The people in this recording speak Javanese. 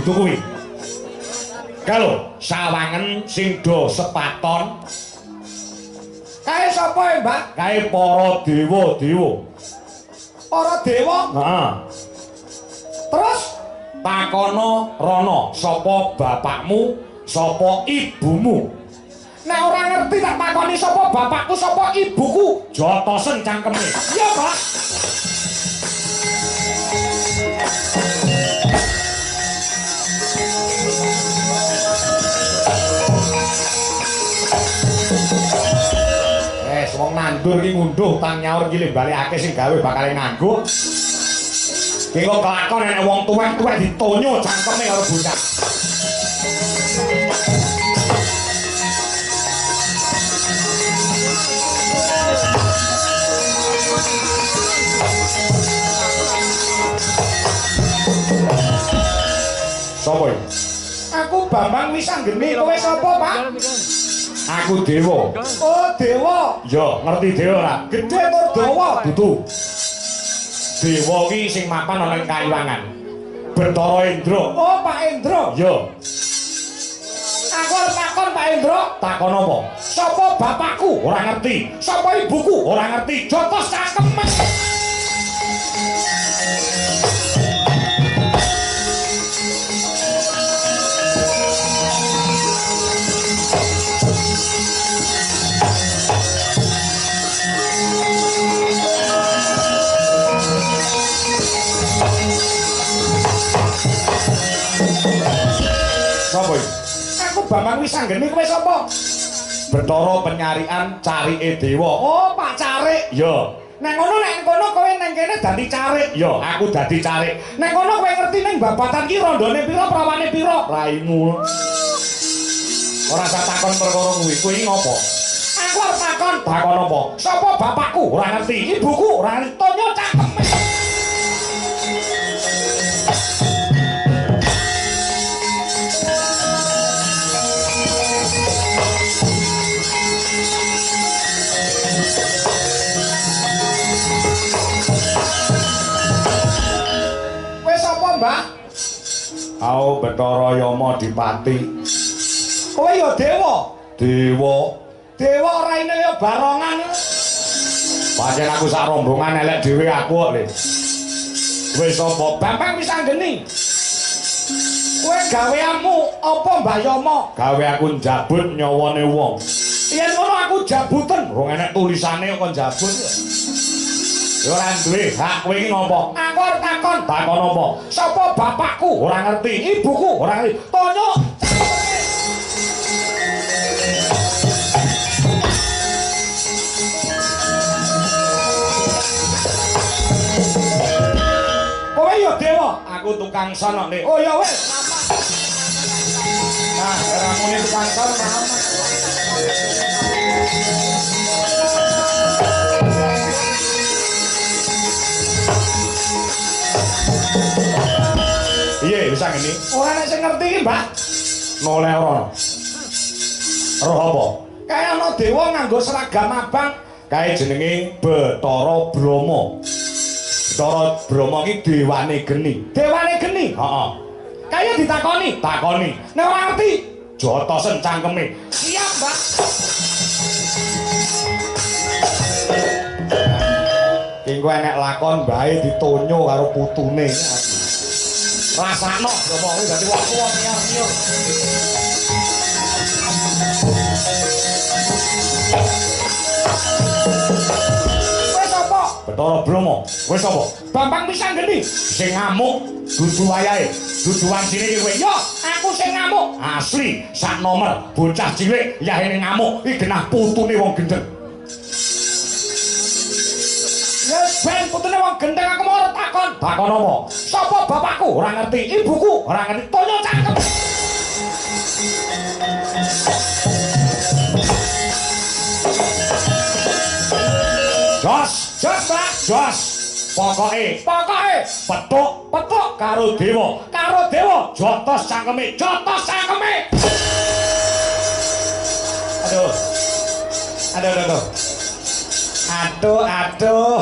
Kudu kuwi. Kalau sawangen sing do sepaton. Kae sapa e, Mbak? Kae para dewa-dewa. Para dewa? Heeh. Terus takono rono, sapa bapakmu, sapa ibumu? Nek ora ngerti tak takoni sapa bapakku, sapa ibuku, jotosen cangkeme. Iya, Pak. Wong nandur ki ngunduh tang nyaur ki le balekake sing gawe bakal nganggo. Ki kok kelakon nek wong tuwek-tuwek ditonyo cangkeme karo bocah. Sopo iki? Aku Bambang Wisanggeni, kowe sapa, Pak? Aku Dewa. Oh, Dewa. Ya, ngerti Dewa ora? Gedhe tur dawa? Dudu. Dewa ki sing mapan ana ing Kayuwangan. Bathara Indra. Oh, Pak Indra. Ya. Aku arep takon Pak Indra. Takon apa? Sapa bapakku? Ora ngerti. Sapa ibuku? Ora ngerti. Jotos cangkeme. Sapa iki? Aku Bambang Wisanggeni, kowe sapa? Bathara penyarian carike dewa. Oh, Pak Carik. Ya. Nek ngono nek kono kowe nang kene dadi carik. Ya, aku dadi carik. Nek kono kowe ngerti ning babatan ki rondone pira, prawane pira? Raimu. Ora usah takon perkara kuwi. Kuwi iki ngopo? Aku arep takon. Takon apa? Sapa bapakku? Ora ngerti. Ibuku? Ora ngerti. Tonyo cangkeme. Mbah? Au Bathara Yama Dipati. Kowe ya dewa? Dewa. Dewa raine ya barongan. Pancen aku sak rombongan elek dhewe aku kok, Le. Kowe sapa? Bambang Wisanggeni. Kowe gaweanmu apa Mbah Yama? Gawe aku njabut nyawane wong. Yen ngono aku jabuten. Rong enek tulisane kok njabut. Ya ora duwe hak kowe iki ngopo? Aku arep takon. Takon apa? Sapa bapakku? Ora ngerti. Ibuku? Ora ngerti. Tonyo. Kowe ya dewa, aku tukang sono, Nek. Oh ya wis, nah, ramune tukang sono aman. Piye bisa ngene? Ora nek sing ngerti iki, Mbah. Noleh ora. Roh apa? Kae ana dewa nganggo seragam abang, kae jenenge Bathara Brahma. Bathara Brahma iki dewane geni. Dewane geni? Heeh. Kae ditakoni, takoni. Nek ora ngerti, jotosen cangkeme. Siap, Mbah. Ki engko enek lakon bae ditonyo karo putune. Rasakno Brahma kuwi dadi wong tuwa miyar-miyur. Kowe sapa? Bathara Brahma. Kowe sapa? Bambang Wisanggeni. Sing ngamuk dudu wayahe, dudu wansine iki kowe. Yo, aku sing ngamuk. Asli sak nomer bocah cilik yahene ngamuk iki genah putune wong gendeng. Ya ben putune wong gendeng aku mau takon. Takon apa? Sapa bapakku? Ora ngerti. Ibuku? Ora ngerti. Tonyo cangkem. Jos, jos, Pak, jos. Pokoke, pokoke petuk, petuk karo dewa. Karo dewa jotos cangkeme, jotos cangkeme. Aduh. Aduh, aduh, aduh. Aduh, aduh.